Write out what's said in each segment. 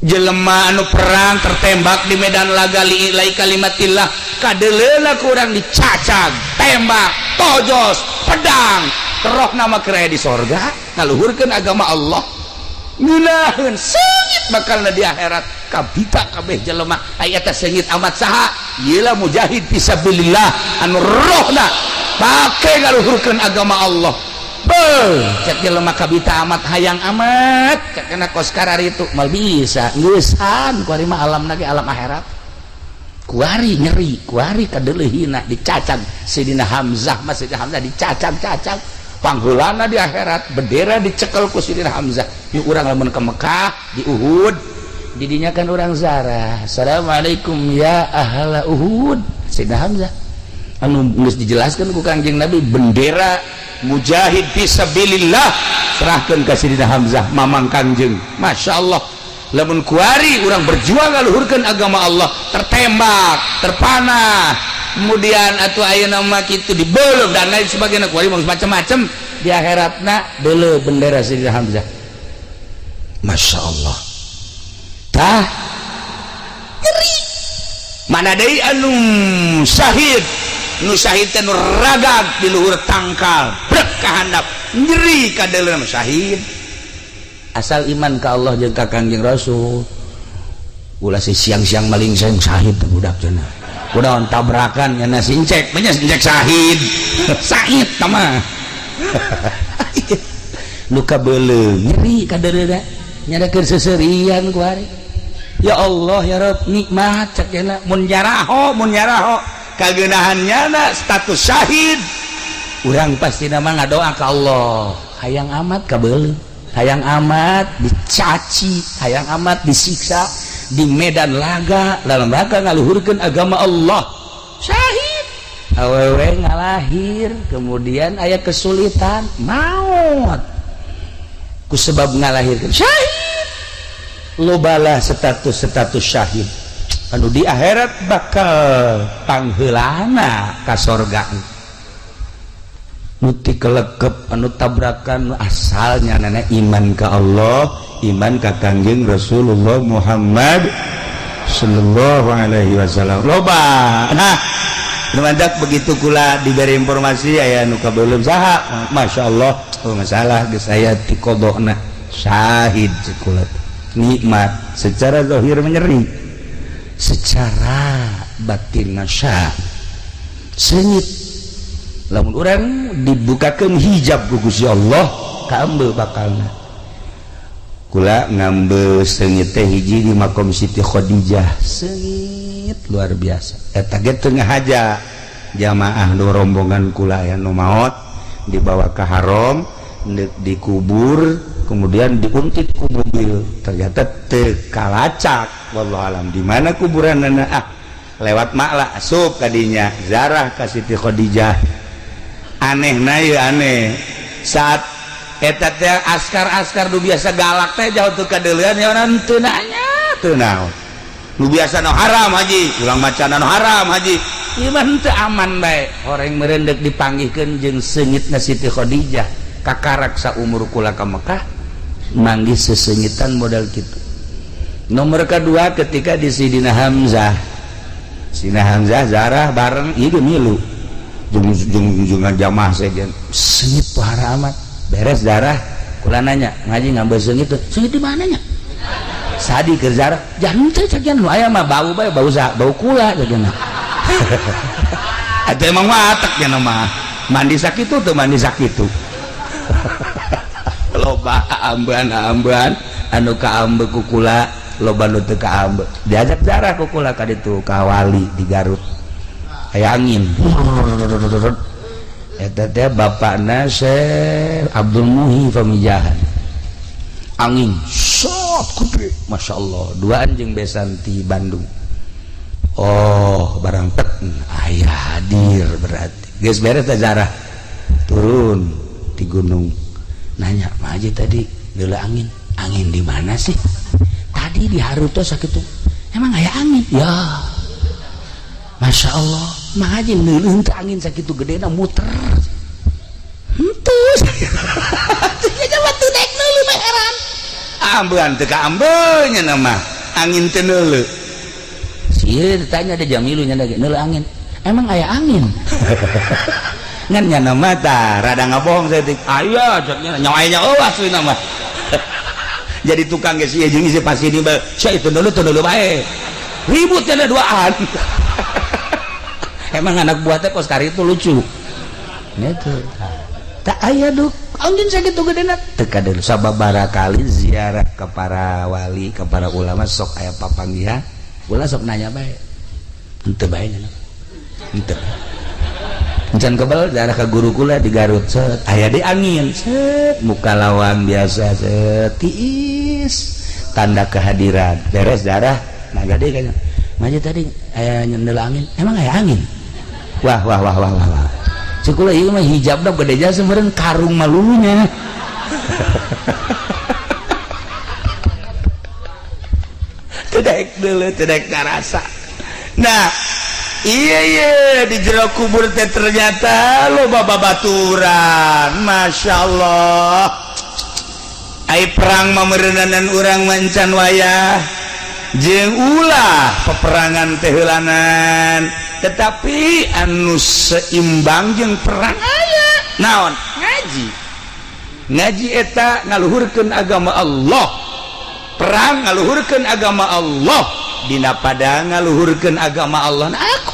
Jelema anu perang tertembak di medan laga li'i'lai kalimatillah, kadeleuna kurang dicacag, tembak, tojos, pedang, rohna mah keur di sorga ngaluhurkeun agama Allah. Ngeunaheun seungit bakalna di akhirat kabita kabeh jelema. Aya teh seungit amat saha? Ieu mujahid fisabilillah anu rohna pake ngaluhurkeun agama Allah. Beuh, cek jelema kabita amat, hayang amat cek kena kos kararitu mal bisa geusan kuari mah alam ge alam akhirat. Kuari nyeri, kuari kadeuleuhina dicacag Sidina Hamzah mah. Sidina Hamzah dicacag-cacag, pangheulana di akhirat bendera dicekel ku Sidina Hamzah. Yuk, urang lamun ke Mekah di Uhud, didinya kan urang zarah, "Assalamualaikum ya ahla Uhud." Sidina Hamzah anu geus dijelaskan ku Kangjeng Nabi, bendera mujahid fisabilillah serahkan ke Sidina Hamzah, mamang Kangjeng. Masya Allah, lamun kuari urang berjuang ngaluhurkeun agama Allah, tertembak, terpanah, kemudian atau aya nama kitu dibelum dan lain sebagainya, kuari macam-macam, di akhiratna deuleu bendera Sidina Hamzah. Masya Allah, tah nyeri. Mana deui anu syahid? Nu syahid teh nu ragag di luhur tangkal, brek ka handap, nyeri kadeuleu syahid. Asal iman ka Allah jeung ka Kangjeng Rasul. Ulah si siang-siang maling seng syahid budak cenah. Udah tabrakan nya sincek, nya sincek syahid. Syahid tama. Luka beuleum nyeri kadeuleu nyadakeun seserian ku ari. Ya Allah ya Rabb, nikmat cek cenah mun nyaraho, mun nyaraho kagenahannya na status syahid. Urang pasti nama ngadoa ka Allah, hayang amat kabeuleuh, hayang amat dicaci, hayang amat disiksa di medan laga dalam rangka ngaluhurkeun agama Allah, syahid. Awewe ngalahir, kemudian aya kesulitan, maut ku sebab ngalahirkeun, syahid. Lobalah status-status syahid anu di akhirat bakal pangheulana ka sorga. Nu ti kelekep, anu tabrakan, asalnya nenek iman ke Allah, iman ka Kangjeng Rasulullah Muhammad sallallahu alaihi wasallam, loba. Nah, mantap begitu kula diberi informasi aya nu kabeuleum saha, Masya Allah, oh, masalah geus aya ti qodona syahid. Kula nikmat, secara zahir menyeri, secara batin masya seungit. Lamun urang dibukakan hijab ku Gusti Allah, kaambe bakalna. Kula ngambe seungit teh hiji di makom Siti Khadijah, seungit luar biasa. Eta ge teu ngahaja, jamaah nu rombongan kula aya nu maot, dibawa ke haram, dikubur, kemudian diuntit ku mobil, ternyata teu kalacak, wallahu alam di mana kuburan. Ah, lewat makla asup kadinya, zarah ka Siti Khadijah. Aneh na ya, aneh, saat eta teh askar-askar nu biasa galak teh jauh teu kadeulean ya, orang teu nanya teu naon. Nu biasa nu haram haji, ulang macana nu haram haji, ieu mah teu, aman bae. Horeng meurendek dipanggihkeun jeung seungitna Siti Khadijah. Kakarak saumur kula ka Mekah manggih sesengitan modal kitu. Nomor kedua, ketika di Sidina Hamzah. Sidina Hamzah zarah bareng ieu ge milu jeung jeung jeung jamaah sejen, seungit pohara amat. Beres darah, kula nanya, "Ngaji, ngambil seungit tuh, seungit di mananya?" Sadi keur zarah jangan teh cagian nu aya mah bau bae, bau sa bau kula cagian. Atuh emang watak nya mah mandi sakitu tuh, mandi sakitu. Loba ambean-ambean anu kaambe ku kula, loba nu teu kaambe. Diajak zarah ku kula ka ditu ka wali di Garut, aya angin. Eta teh bapakna Syekh Abdul Muhi Pamijahan. Angin sot gede, Masya Allah, duaan jeung besan ti Bandung. Oh, barang tek aya hadir berarti. Geus beres teh zarah, turun di gunung, nanya, "Pak Haji, tadi deuleu angin, angin di mana sih tadi?" "Di Haruto sakitu." "Emang aya angin ya?" "Masya Allah, Mang Haji, neuleuh teu angin sakitu gedena muter?" "Henteu." Ya, teu daek neuleuh mah, heran. Ambean teu kaambe nya mah. Angin teh neuleu. Sieun ditanya ada jamilu nya neuleu angin. Emang aya angin? Ngan nya mah tah rada ngabohong saeutik. Aya ceknya nyawa aya eueuh asli mah. Jadi tukang geus ieu jeung isi pasti ini bae. Sia itu neuleu teu neuleu bae. Ribut nya duaan. Emang anak buah teh kos kari itu lucu. Gitu. Tak aya duk angin sakitu gedena teu kadeul sababaraha kali ziarah ke para wali, ke para ulama sok aya papanggihan. Ulah sok nanya bae. Henteu bae nya. Henteu. Encan kebel ziarah ka guru kula di Garut set aya di angin set muka lawang biasa set tiis tanda kehadiran beres darah naga deui kayaknya maju tadi aya nyendeul angin emang aya angin wah wah wah wah wah wah cek kula ieu mah hijabna gede jasa meureun karung malulunya teu deuleu teu daek karasa. Nah iya iya di jero kubur teh ternyata loba babaturan. Masya Allah, ai perang mah meureunanan urang mancan wayah jeung ulah peperangan teh heulanan, tetapi anu seimbang jeung perang aya naon? Ngaji. Ngaji eta ngaluhurkeun agama Allah, perang ngaluhurkeun agama Allah, dina padang ngaluhurkeun agama Allah. Nah, aku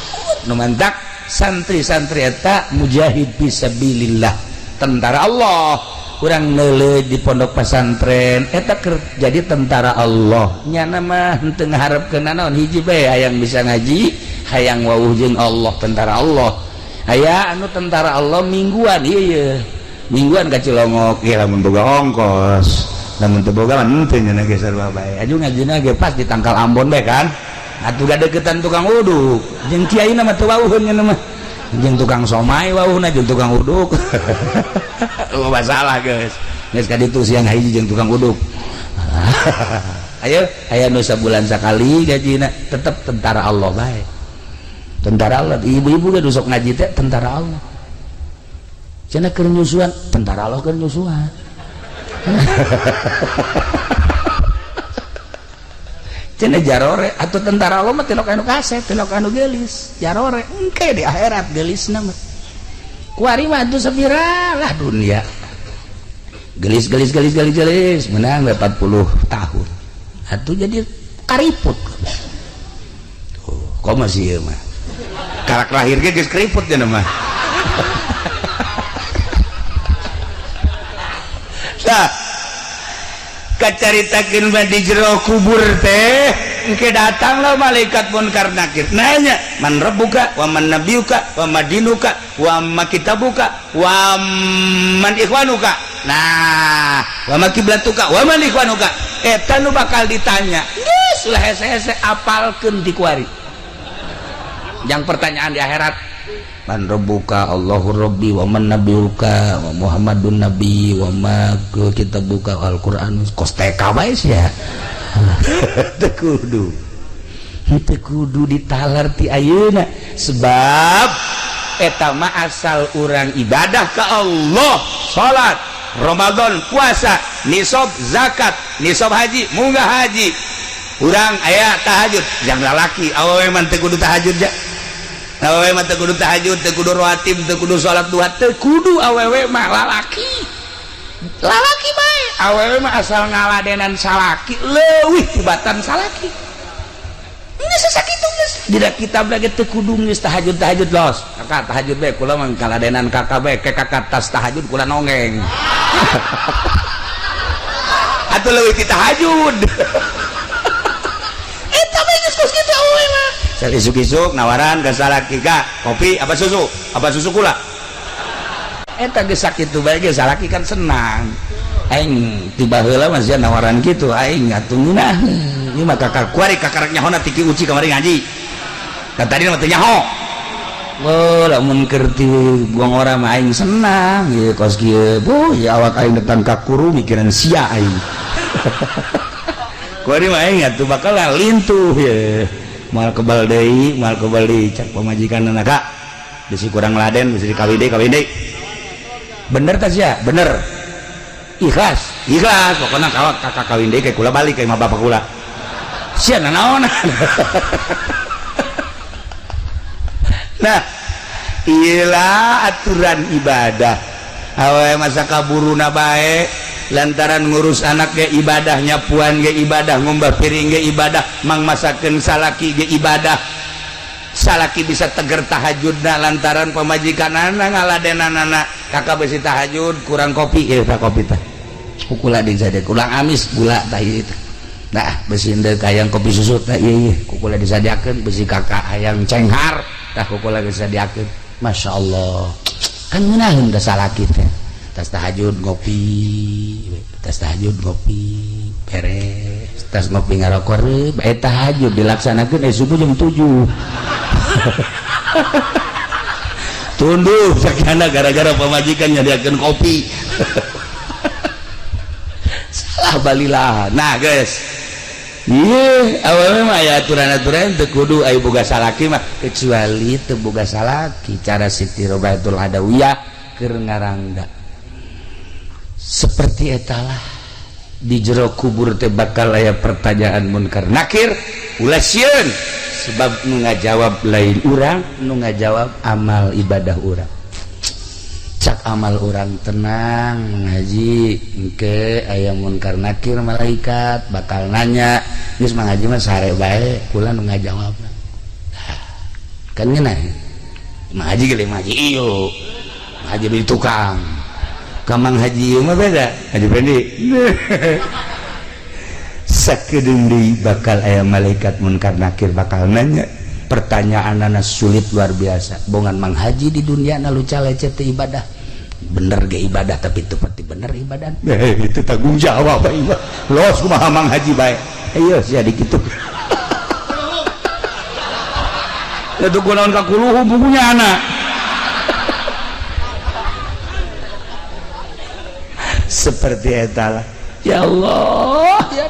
nu mantak santri-santri eta mujahid fisabilillah, tentara Allah. Urang neuleuh di pondok pesantren eta jadi tentara Allah. Nyana mah henteu ngaharepkeun naon, hiji bae hayang bisa ngaji, hayang wawuh jeung Allah, tentara Allah. Aya anu tentara Allah mingguan, ieu ye mingguan ka Cilongok ieu lamun boga ongkos, lamun teu boga mah henteu nya ge sarua bae. Aju ngajina ge pas di tangkal Ambon bae kan atuh gadeukeutan tukang uduk jeung kiai mah teu wawuheun nya mah jeung tukang somai wawuhna jeung tukang uduk. Oh masalah guys, geus ka ditu siang hiji jeung tukang uduk. Ayo aya nu sabulan sakali gajina tetep tentara Allah bae. Tentara Allah, ibu-ibu ge sok ngaji teh tentara Allah. Cenah keur nyusuan, tentara Allah keur nyusuan. Cenah jarore atuh tentara Allah mah tilok anu kasep, tilok anu geulis. Jarore engke di akhirat geulisna mah. Kuari mah atuh sapira lah dunia. Gelis gelis gelis gelis gelis menang 40 tahun. Atuh jadi kariput. Tuh, kok masih ieu mah. Karak lahir ge geus keriput nya mah. Tah kacaritakeun mah di jero kubur teh engke datanglah malaikat munkar nakir nanya man rabbuka wa man nabiyuka wa madinuka wa ma kitabuka wa man ikhwanuka. Nah wa ma kiblatuka wa man ikhwanuka eta nu bakal ditanya. Geus ulah hese-hese apalkeun ti kuari jang pertanyaan di akhirat. Man rabbuka Allahu rabbi wa man nabiyuka wa Muhammadun nabi wa ma kitabuka Al-Qur'an. Kos TK bae sia. Teu kudu. Teu kudu ditalar ti ayeuna sebab eta mah asal urang ibadah ka Allah, salat, Ramadan, puasa, nisab zakat, nisab haji, munggah haji. Urang aya tahajud, jang lalaki awewe mah teu kudu tahajud ja. Awewe mah teu kudu tahajud, teu kudu rawatib, teu kudu salat duha, teu kudu awewe mah lalaki. Lalaki bae, awewe mah asal ngaladenan salaki leuwih tibatan salaki. Geus sakitu geus. Dina kitab lagi teu kudu geus tahajud tahajud los. Kakak tahajud bae kula mah ngaladenan kakak bae ke kakak tas tahajud kula nongeng. Atuh leuwih ti tahajud. Eta bae geus kos kitu awewe mah. Isuk-isuk nawaran ke salaki ka kopi apa susu kula eta geus sakitu bae geus salaki kan senang. Aing tiba heula mah sia nawaran kitu aing atuh ngeunah ieu mah kakak kuari kakarak nyahona tiki uci kamari ngaji kan tadi mah teu nyaho. Oh lamun keur ti buang ora mah aing senang ieu kos kieu bu ya awak aing datang ka kuru mikiran sia aing. Kuari mah aing atuh bakal lintuh ye. Mal kebal deui cak pamajikan kak bisi kurang laden bisi kawin deui bener tas ya bener ikhlas ikhlas pokoknya kawak kakak kawin deui kayak kula balik kayak mah bapak kula. Sia naon. Nah, iyalah aturan ibadah. Awe masa kaburuna bae lantaran ngurus anak ge ibadah, nyapuan ge ibadah, ngumbah piring ge ibadah, mangmasakeun salaki ge ibadah. Salaki bisa teger tahajudna lantaran pamajikanana ngaladenanana. Kakak besi tahajud kurang kopi ya tah kopi tah. Kukula di sade kurang amis gula tah ieu tah. Nah, besi deuk hayang kopi susu tah ieu ieu kukula disadiakeun, besi kakak hayang cenghar tah kukula disadiakeun. Masya Allah. Kan ngeunaheun da salaki teh. Tas tahajud ngopi, tas tahajud ngopi, beres. Tas ngopi ngarokok, bae tahajud dilaksanakeun subuh jam 7. Tunduh sakana gara-gara pamajikan nyadiakeun kopi. Salah balilah. Nah, guys. Iya, awalnya mah aya aturan-aturan teu kudu aya boga salaki mah, kecuali teu boga salaki cara Siti Robiatul Adawiyah keur ngarangda. Seperti etalah di jero kubur teh bakal aya pertanyaan munkar nakir, ulah sieun sebab nu ngajawab lain urang, nu ngajawab amal ibadah urang. Cak amal urang tenang ngaji engke aya munkar nakir malaikat bakal nanya geus mah ngaji mah sare bae kula nu ngajawab. Kan ngeunah mah haji ge mah haji ieu haji beli tukang kamang haji ieu mah beda haji Fendi. Sakedeung deui bakal aya malaikat munkar nakir bakal nanya pertanyaanana sulit luar biasa. Bongan mang haji di dunia na luca lecet teh ibadah bener ge ibadah tapi teu pati bener ibadah. Itu tanggung jawab bae los kumaha mang haji bae ayo sia dikitu. Itu kunaon ka kuluhu bukunya anak. Seperti etalah ya Allah ya.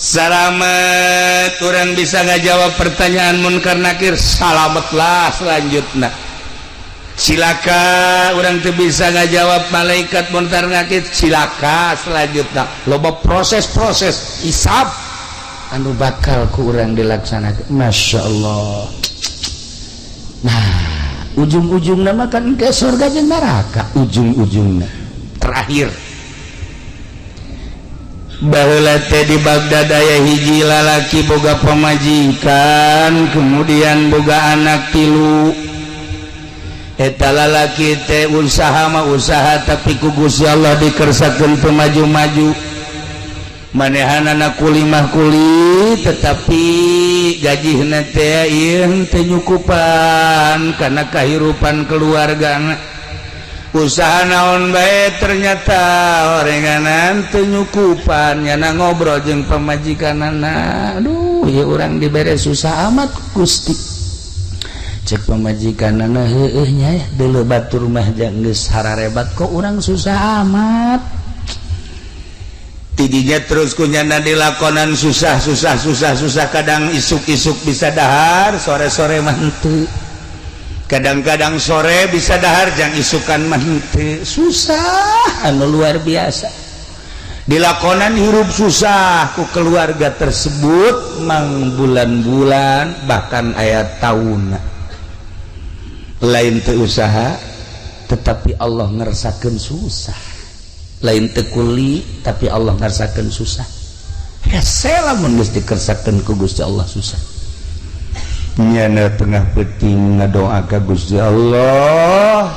Salamet orang bisa ngajawab pertanyaan munkar nakir, salametlah selanjutnya. Silaka orang tuh bisa ngajawab malaikat munkar nakir, silaka selanjutnya. Loba proses-proses hisab anu bakal ku urang dilaksanakan. Masya Allah. Nah, ujung-ujungna mah kan ke surga jeung neraka ujung-ujungna terakhir. Baheula teh di Baghdad aya hiji lalaki boga pamajikan kemudian boga anak tilu. Eta lalaki teh usaha mah usaha tapi ku Gusti Allah dikersakeun teu maju-maju. Manehanana kuli mah kuli tetapi gajihna teh ieu teu nyukupan kana kahirupan keluargana. Usaha naon bae ternyata orenganan teu nyukupan nyana ngobrol jeung pamajikanana. Aduh ieu urang dibere susah amat Gusti. Cek pamajikanana heueuh nya deuleu batur mah geus hararebat kok urang susah amat. Tidinya terus ku nyana dilakonan susah susah susah susah kadang isuk-isuk bisa dahar sore-sore mah henteu. Kadang-kadang sore bisa dahar jang isukan mah henteu. Susah anu luar biasa dilakonan hirup susah ku keluarga tersebut mang bulan-bulan bahkan aya taun lain teu usaha tetapi Allah ngersakeun susah, lain teu kuli tapi Allah ngersakeun susah. Hese lamun geus dikersakeun ku Gusti Allah susah. Nyana tengah peuting ngadoa ka Gusti Allah,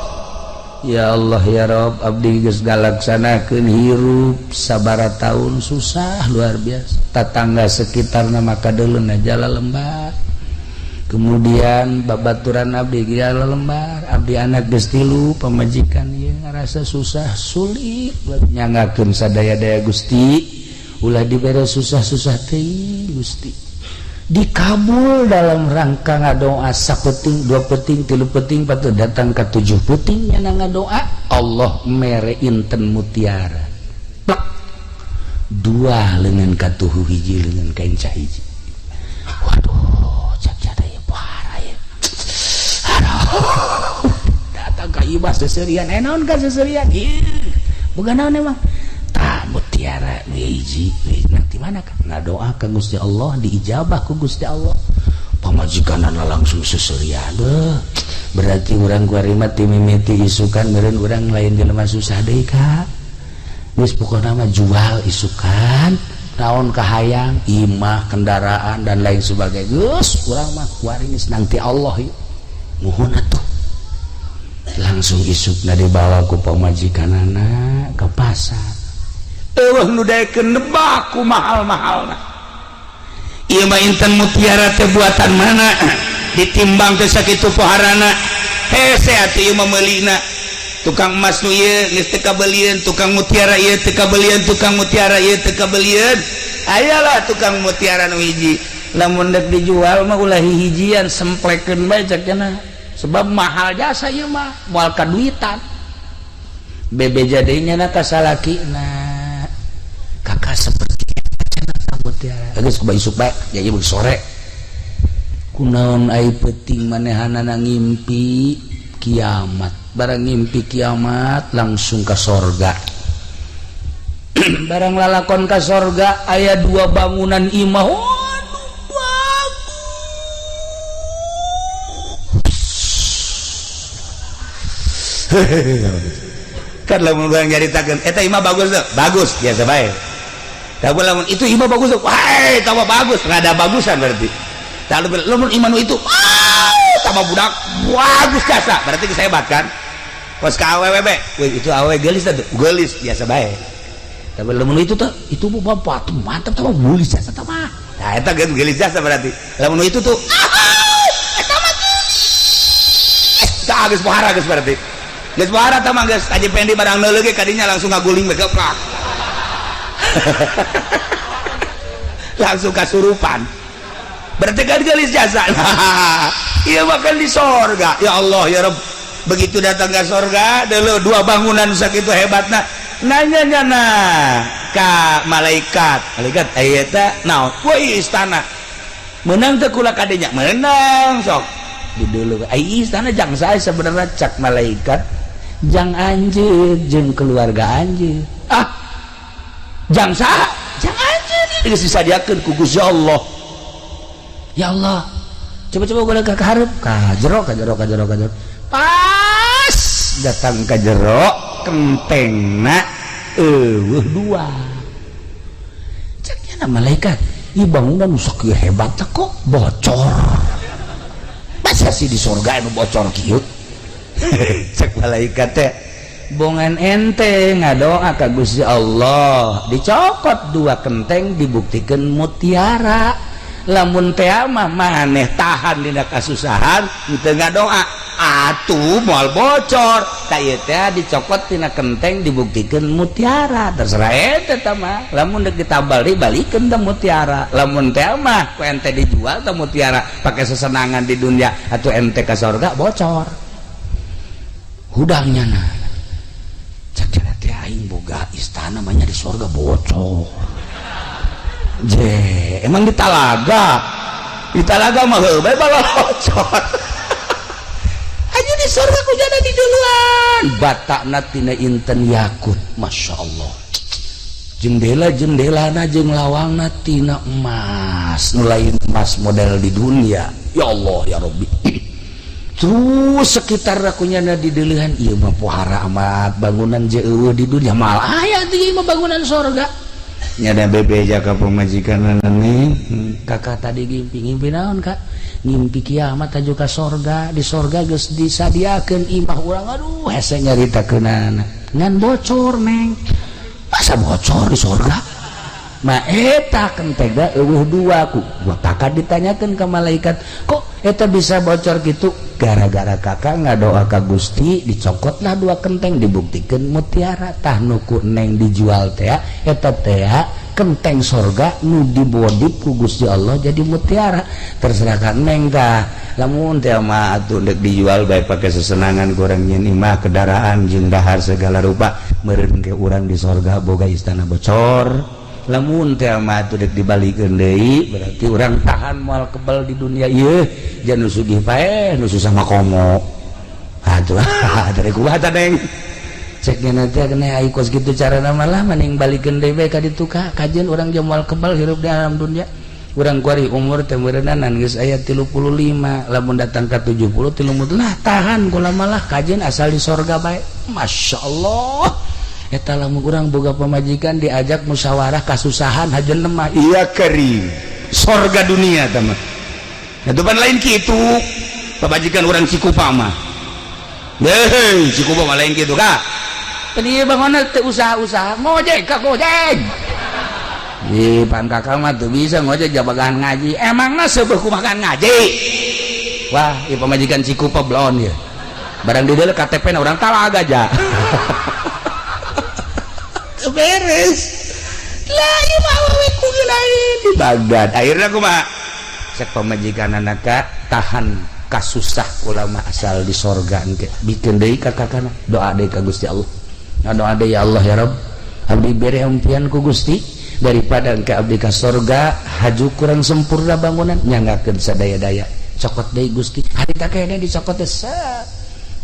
ya Allah ya Rob, abdi geus ngalaksanakeun hirup sabara tahun susah luar biasa. Tatangga sekitarna maka deuleuna jala lembar, kemudian babaturan abdi jala lembar, abdi anak geus tilu pamajikan ieu ngarasa susah sulit nyangakeun sadaya-daya Gusti ulah dibere susah-susah teuing Gusti. Dikabul dalam rangka ngadoa sapeting dua peting tilu peting patut datang ke 7 peting nyana ngadoa Allah mere inten mutiara plak dua lengan katuhu hiji lengan kain hiji. Waduh cak jada ya parah ya. Aduh datang ka ibas seserian naon ka seserian ieu boga naon emang tah mutiara. Mutiara nu hiji nanti mana kan ngadoa ka Gusti Allah, diijabah ku Gusti Allah. Pamajikanana langsung seserian. Beuh, berarti urang kuari mah ti mimiti isukan meureun urang lain jelema susah deui ka. Geus pokona mah jual isukan naon kahayang, imah, kendaraan, dan lain sebagainya. Geus urang mah kuari geus nanti Allah yuk. Nuhun atuh. Langsung isukna dibawa ku pamajikanana ke pasar. Eueuh nu daekeun nebak ku mahal-mahalna. Ieu mah intan mutiara teh buatan mana? Ditimbang teh sakitu poharana. Hese atuh ieu mah meulina. Tukang emas nu ieu geus teu kabelieun, tukang mutiara ieu teu kabelieun, tukang mutiara ieu teu kabelieun. Ayalah tukang mutiara nu hiji. Lamun dek dijual mah ulah hihijian, semplekeun bae cek cenah. Sebab mahal jasa ieu mah, moal kaduitan. Bebeja deui nya ka salakina. Kakak seperti cenah ka mutiara. Geus kumaha isuk bae, ya ieu sore. Kunaon ai peuting manehanana ngimpi kiamat. Barang ngimpi kiamat langsung ke sorga. Barang lalakon ke sorga aya dua bangunan imah. Waduh, bagus. Kan lamun urang nyaritakeun eta imah bagus tuh, bagus biasa bae. Tapi lamun itu imah bagus tuh, wah tambah bagus, rada bagusan berarti. Lalu lamun imah nu itu, wah tambah budak bagus jasa, berarti geus hebat kan? Kos ka awewe be, wih itu awewe geulis tuh, geulis biasa bae. Tapi lamun itu tuh, itu bu bapak tuh mantap tambah geulis jasa tambah. Nah eta geus geulis jasa berarti. Lamun itu tuh, eta mah geulis. Tah geus pohara geus berarti. Geus pohara tah mah geus Haji Pendi barang neuleuh ge kadinya langsung ngaguling we geplak. Langsung kasurupan. Berarti kan geulis jasa. Iya makan di sorga. Ya Allah ya Rabb. Begitu datang ke sorga, dulu dua bangunan sakitu hebatna. Nanya nyana ka malaikat. Malaikat aya eta naon? Woi istana. Menang teu kula kadinya? Menang sok. Di dulu ai istana jang saya sebenarnya cak malaikat jang anjeun jeung keluarga anjeun. Ah. Jang saha? Jang anjeun geus disadiakeun ku Gusti Allah. Ya Allah, coba-coba gue ke hareup, ka jero, ka jero, ka jero, ka jero. Pas datang ka jero, kentengna eueuh dua. Ceknya malaikat, ieu bangunan nu sakieu hebat kok bocor. Masa sih di surga anu bocor kieu? Cek malaikat teh, bongan ente ngadoa ka Gusti Allah, dicokot dua kenteng dibuktikan mutiara. Lamun teh mah maneh tahan dina kasusahan teu ngadoa atuh moal bocor. Ta ieu teh dicokot tina kenteng dibuktikan mutiara, terserah ente teh mah. Lamun deuk ditambal deui balikeun teh mutiara. Lamun teh mah ku ente dijual teh mutiara pakai sesenangan di dunia atau ente ka sorga bocor. Hudangnya nah. Cek teh aing boga istana mah di sorga bocor. Je, emang di talaga. Di talaga mah heuh bae bocor. Aja di surga ku jana di duluan. Batakna tina inten yakut, Masya Allah. Jendela-jendelana jeung lawangna tina emas, nu lain emas model di dunia. Ya Allah ya Rabbi. Terus sekitar akunya di deulehan ieu mah pohara amat bangunan je eueuh di dunia mal aya teh ieu mah bangunan sorga. Nyada bebeja ka pamajikan nih. Kakak tadi ngimpi, ngimpi naon kak? Ngimpi kiamat aju ka sorga, di sorga geus disadiakeun imah urang. Aduh hese nyaritakeunana. Ngan bocor neng. Masa bocor di sorga? Ma eta kentega eueuh dua ku. Gua kakak ditanyakeun ke malaikat, kok eta bisa bocor gitu? Gara-gara kakak ngadoa ka Gusti, dicokotlah dua kenteng dibuktikan mutiara. Tah nu ku neng dijual teh eta teh kenteng sorga nu dibodip ku Gusti Allah jadi mutiara. Terserah ka neng tah. Lamun teh mah atuh deuk dijual bae pake sesenangan goreng nyeun imah kendaraan jeung dahar segala rupa meureun ke urang di sorga boga istana bocor. Lamun teh mah atuh deuk dibalikeun deui berarti urang tahan moal kebal di dunia ieu jangan nu sugih paeh nu susah mah komo. Atuh dari kumaha tah neng? Cek nanti kena ai kos kitu carana malah mending balikeun deui bae ka ditu ka kajian urang jeung moal kebal hirup di alam dunia. Urang kuari umur teh meureunnan geus aya 35, lamun datang ka 70 tilu lah tahan kula malah kajian asal di sorga bae. Masya Allah, eta lamun urang boga pamajikan diajak musyawarah kasusahan hajeun mah iya keri sorga dunia tah mah. Itu pan lain kitu pamajikan urang Cikupa mah. Hei, Cikupa mah lain kitu kak. Tadi bangun teh usaha-usaha ngojek kak, ngojek. Di pan kakak mah tuh bisa ngojek jabagan ngaji. Emangna seubeuh kumakan ngaji? Wah, ieu pamajikan Cikupa blon ya. Barang di dieu KTP na urang Talaga aja. Beres. Lah ieu mah awewe ku lain di Bagdad. Akhirnya kumaha? Cek pamajikan anak tahan kasusah ulama asal di sorga engke. Bikin deui ka kakana, doa deui ka Gusti Allah. Doa deui, ya Allah ya Rabb, abdi bere impian ku Gusti daripada engke abdi ka sorga haju kurang sempurna bangunan, nyanggakeun sadaya-daya. Cokot deui Gusti, harita kene dicokot teh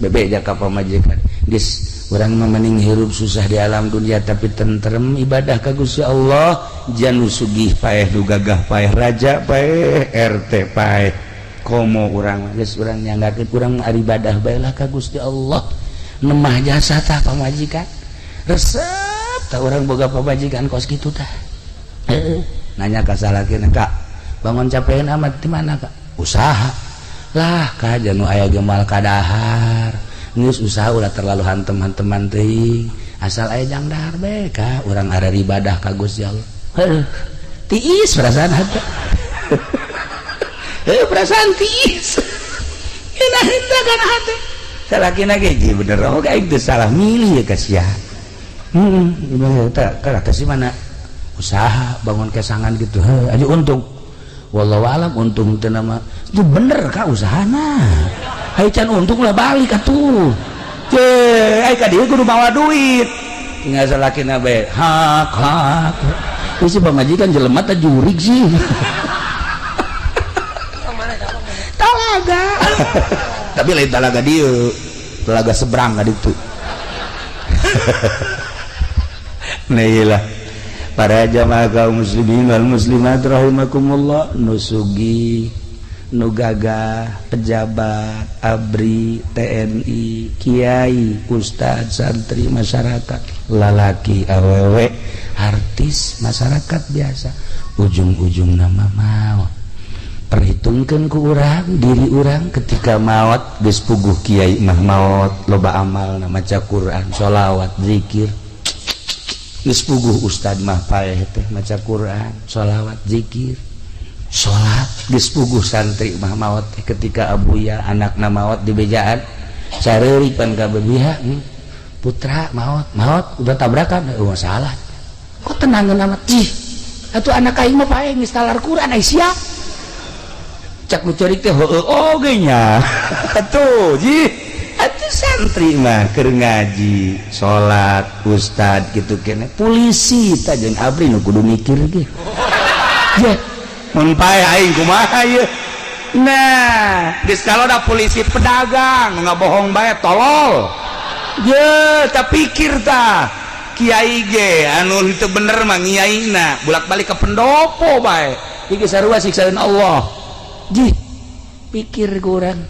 bebeja ka pamajikan. Geus urang mah mending hirup susah di alam dunia tapi tentrem ibadah ka Gusti Allah. Janu sugih paeh, nu gagah paeh, raja paeh, RT paeh, komo urang geus urang nyanggakeun urang ibadah bae lah ka Gusti Allah. Nemah jasa tah pamajikan, resep tah urang boga pamajikan kos kitu tah. Heeh, nanya ka salakina, "Kak, bangun capean amat di mana, Kak?" "Usaha lah ka janu aya gemal kadahar." Geus usaha ulah terlalu hantem-hanteman teuing, asal aya jang dahar bae ka urang ada ibadah ka Gusti Allah. Heuh, tiis perasaan hate. Heuh, perasaan tiis. Enak henteu kana hate. Salakina ge bener oh aing teu salah milih ya ka sia. Heeh, tah kasih mana usaha bangun kesangan gitu. Heuh, aja untung. Wallahu alam untung teu nama. Itu bener ka usahana. Hai can untung lah balik atuh. Ce, ai ka dieu kudu mawa duit. Tinggal salakina bae hak hak. Ieu si pamajikan jelema teh jurig sih. Talaga. Tapi lain talaga dieu. Talaga seberang ka ditu. Nah iyalah. Para jamaah kaum muslimin wal muslimat rahimakumullah, nu sugih nu gagah, pejabat, ABRI, TNI, kiai, ustad, santri, masyarakat, lalaki, awewe, artis, masyarakat biasa, ujung-ujung nama maut. Perhitungkan ku urang diri urang ketika maut. Geus puguh kiai mah maut loba amal, maca Quran, sholawat, zikir. Geus puguh ustad mah paeh teh maca Quran, sholawat, zikir, salat. Geus puguh santri mah maot teh ketika abuya anakna maot di bejaan sareurik pan ka bebiha, putra maot maot udah tabrakan, oh masalah kok tenangan amat ih atuh anak aing mah paeh geus talar Quran ai siap cak nu ceurik teh heueuh oge nya atuh ji atuh santri mah keur ngaji salat ustad gitu kene polisi tah jeung ABRI nu kudu mikir ge. Ye mun paeh aing kumaha ieu. Nah geus kalau da polisi pedagang ngabohong bae tolol ye tak pikir tah kiai ge anu itu bener mah ngiaina bolak-balik ke pendopo bae iki sarua siksaan Allah. Jih pikir kurang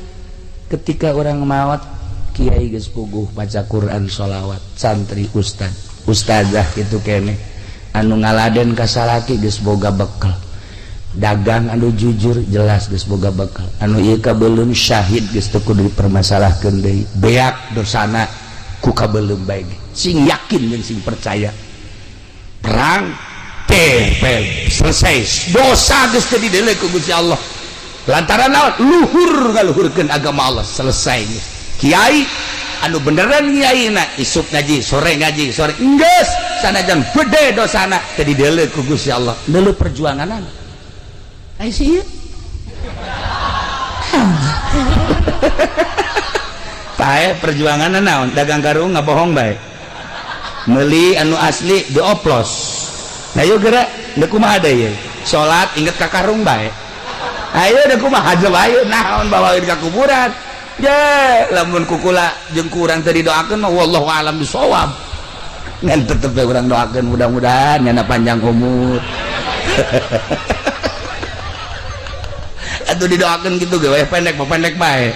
ketika orang maut, kiai geus puguh baca Quran, sholawat, santri, ustad, ustazah gitu kene anu ngaladen ka salaki geus boga bekal, dagang anu jujur jelas geus boga bekal, anu ieu kabeuleum syahid geus teu kudu dipermasalahkeun deui, beak dosana ku kabeuleum bae sing yakin jeung sing percaya. Perang TP selesai dosa geus teu dideuleu ku Gusti Allah lantaran naon luhur ngaluhurkeun agama Allah selesai geus. Kiai anu beneran kiaina isuk ngaji sore ngaji sore geus sanajan gede dosana teu dideuleu ku Gusti Allah, deuleu perjuanganana. Ai sih pae perjuangan naon dagang karung ngabohong bae meuli anu asli dioplos. Nah yuk gerak deuk kumaha deui salat inget ka karung bae. Ayo deuk kumaha ayo naon bawaeun ka kuburan. Ye, lamun kukula jeung ku urang teu didoakeun mah wallahu alam bisawab. Ngan tetep we urang doakeun mudah-mudahan nyana panjang umur. Atuh didoakeun kitu ge we pendek mah pendek bae.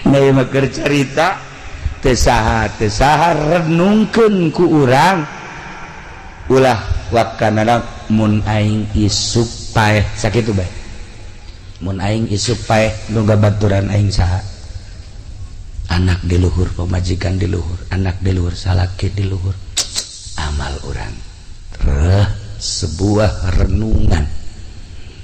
Nah, ieu mah keur carita teu saha renungkeun ku urang ulah wakana mun aing isuk paeh sakitu bae. Mun aing isuk paeh nu gabaturan aing saha, anak di luhur, pamajikan di luhur, anak di luhur, salaki di luhur, amal urang reh sebuah renungan.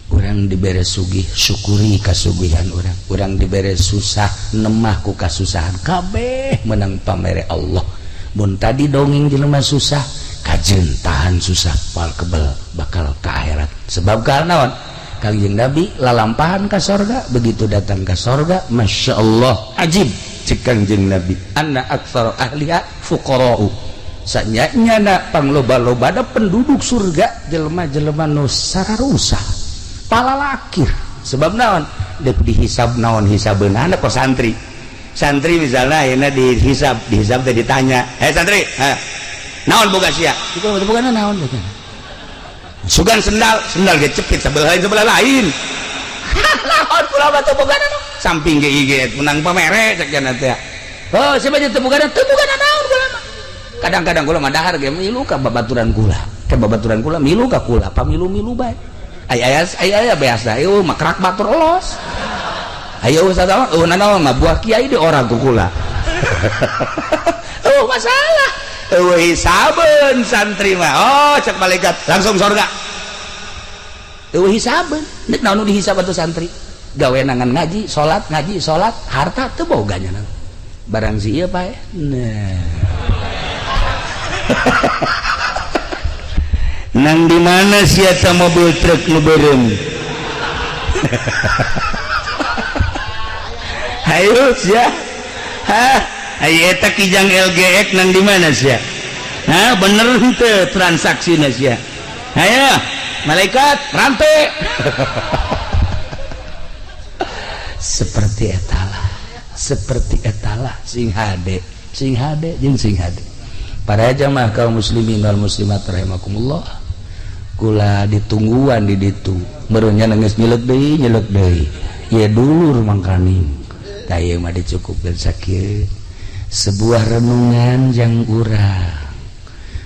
Urang dibere sugih, syukuri kasugihan urang. Urang dibere susah, nemah ku kasusahan, kabeh menang pamere Allah. Mun tadi dongeng jelema susah, kajen tahan susah pal kebel bakal ke akhirat. Sebab karena naon? Kangjeng Nabi lalampahan ka sorga, begitu datang ke sorga, Masya Allah, ajib cek Kangjeng Nabi, anna aktsara ahliha fuqara'u. Sanyanya pangloba-loba ada penduduk surga jelema-jelema nu sararusah, palalakir. Sebab naon? Dek dihisab naon hisabeunana kok santri. Santri misalnya ayeuna dihisab, dihisab teh ditanya, "Eh santri, ha, naon boga sia?" Itu boga naon? Sugan sendal, sendal ge cepit sebelah lain sebelah lain. Naon kula mah teu boga naon? Samping ge ieu menang pamere cek cenah teh. Oh, siapa teu boga teu boga naon kula mah. Kadang-kadang kula mah dahar ge milu ka babaturan kula. Ke babaturan kula milu ka kula, pamilu-milu bae. Ay aya ay aya biasa, ieu mah kerak batur los. Ayo ustaz mah eueuh naon mah buah kiai di orang ku kula. Oh, masalah. Eueuh hisabeun santri mah. Oh, cek malaikat langsung surga. Eueuh hisabeun. Nek naon nu dihisab atuh santri? Gawe nangan ngaji, salat, harta teu boga nya. Barang si ieu pae. Nah. Nang di mana sia ta mobil truk nu beureum? Hayu sia. Hah, ayo eta kijang LGX nang di mana sia? Hah, bener henteu transaksina sia? Hayo, malaikat rantai. Seperti etalah, seperti etalah sing hade, sing hade jeung sing hade. Para jamaah kaum muslimin wal muslimat rahimakumullah. Kula ditungguan di ditu. Meureunnya nangis nyelek deui. Ye dulur mangkaning. Tah ieu mah dicukupkeun sakieu. Sebuah renungan yang urang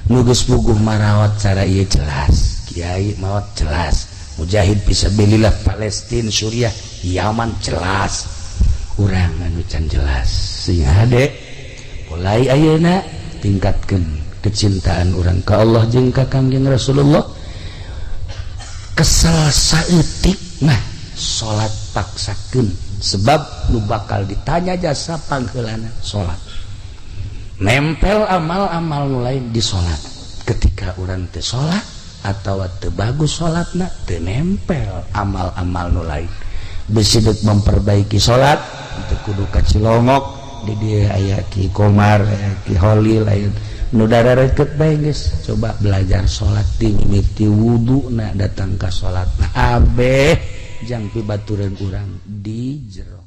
nu geus puguh marawat cara ieu jelas. Kiai maot jelas. Mujahid fisabilillah Palestina, Suriah, Yaman jelas. Urang anu can jelas. Sing hade mulai ayeuna tingkatkeun kecintaan urang ka Allah jeung ka Kangjeng Rasulullah. Kesel saeutik mah salat paksakeun, sebab nu bakal ditanya jasa pangheulana salat. Nempel amal-amal nu lain di salat. Ketika urang teu salat atawa teu bagus salatna, teu nempel amal-amal nu lain. Bisi deuk memperbaiki salat teu kudu ka Cilongok, di dieu aya Ki Komar, aya Ki Holil, aya nu darareukeut bae geus. Coba belajar salat ti mimiti wuduna datang ka salatna abeh jang pibaturan urang di jero.